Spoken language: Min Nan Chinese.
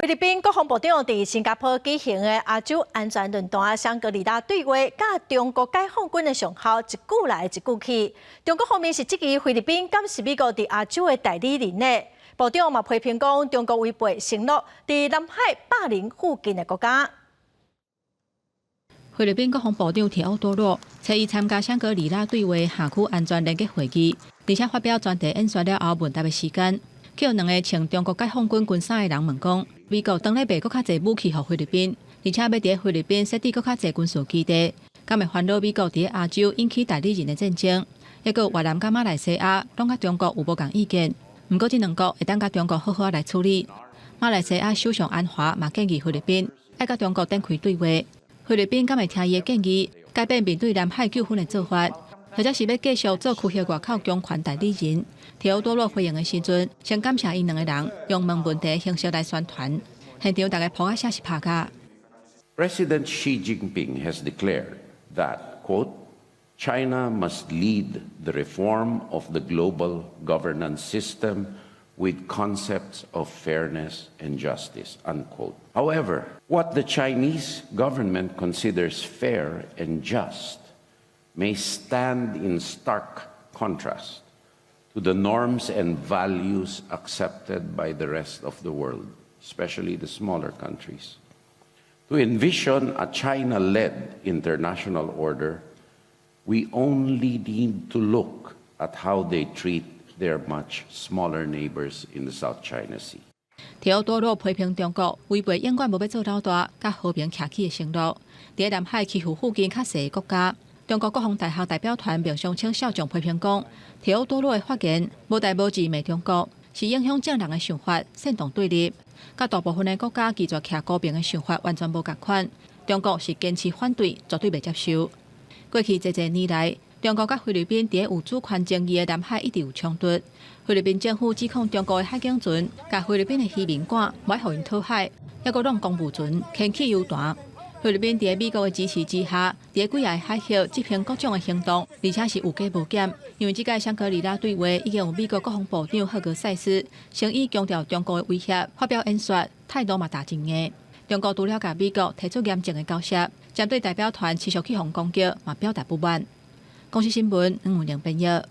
菲律賓國防部長佇新加坡舉行的亞洲安全論壇香格里拉對話，佮中國解放軍的上校一句來一句去。中國方面是質疑菲律賓敢是美國佇亞洲的代理人呢？部長嘛批評講，中國違背承諾，佇南海霸凌附近的國家。菲律賓國防部長提奧多洛初一參加香格里拉對話亞區安全聯結會議，而且發表專題演說了後，問答的時間，予兩个穿中國解放軍軍衫的人問講，美國當咧賣閣較濟武器予菲律賓，而且欲佇菲律賓設置閣較濟軍事基地，敢會煩惱美國佇亞洲引起代理人的戰爭？抑閣越南佮馬來西亞攏佮中國有無仝意見？毋過這兩國會當佮中國好好來處理。馬來西亞首相安華嘛建議菲律賓愛佮中國展開對話。菲律賓敢會聽伊的建議，改變面對南海糾紛的做法，或者是欲繼續做區域外口強權代理人？提奧多洛回應的時陣，先感謝𪜶兩個人用問問題形式來宣傳，現場逐家噗仔聲是拍甲。 President Xi Jinping has declared that, quote, "China must lead the reform of the global governance system with concepts of fairness and justice," unquote. However, what the Chinese government considers fair and just may stand in stark contrast to the norms and values accepted by the rest of the world, especially the smaller countries. To envision a China-led international order, we only need to look at how they treat their much smaller neighbors in the South China Sea. 提奧多洛批評中國違背永遠無欲做老大、佮和平徛起的承諾，佇南海欺負附近較細的國家。中國國防大學代表團甯松青少將批評講，提奧多洛的發言無代無誌罵中國，是影響眾人的想法，煽動對立，佮大部分的國家拒絕徛孤邊的想法完全無仝款。中國是堅持反對，絕對袂接受。過去濟濟年來，中國佮菲律賓佇有主權爭議的南海一直有衝突。菲律賓政府指控中國的海警船共菲律賓的漁民趕，無愛予𪜶討海，抑閣弄公務船、掀起油彈。菲律賓佇美國的支持之下，佇幾个海域執行各種的行動，而且是有加無減。因為這屆香格里拉對話已經有美國國防部長赫格塞斯先以強調中國的威脅發表演說，態度嘛打真硬。中國除了共美國提出嚴正的交涉，針對代表團持續去予攻擊，嘛表達不滿。公視新聞黃文玲編譯。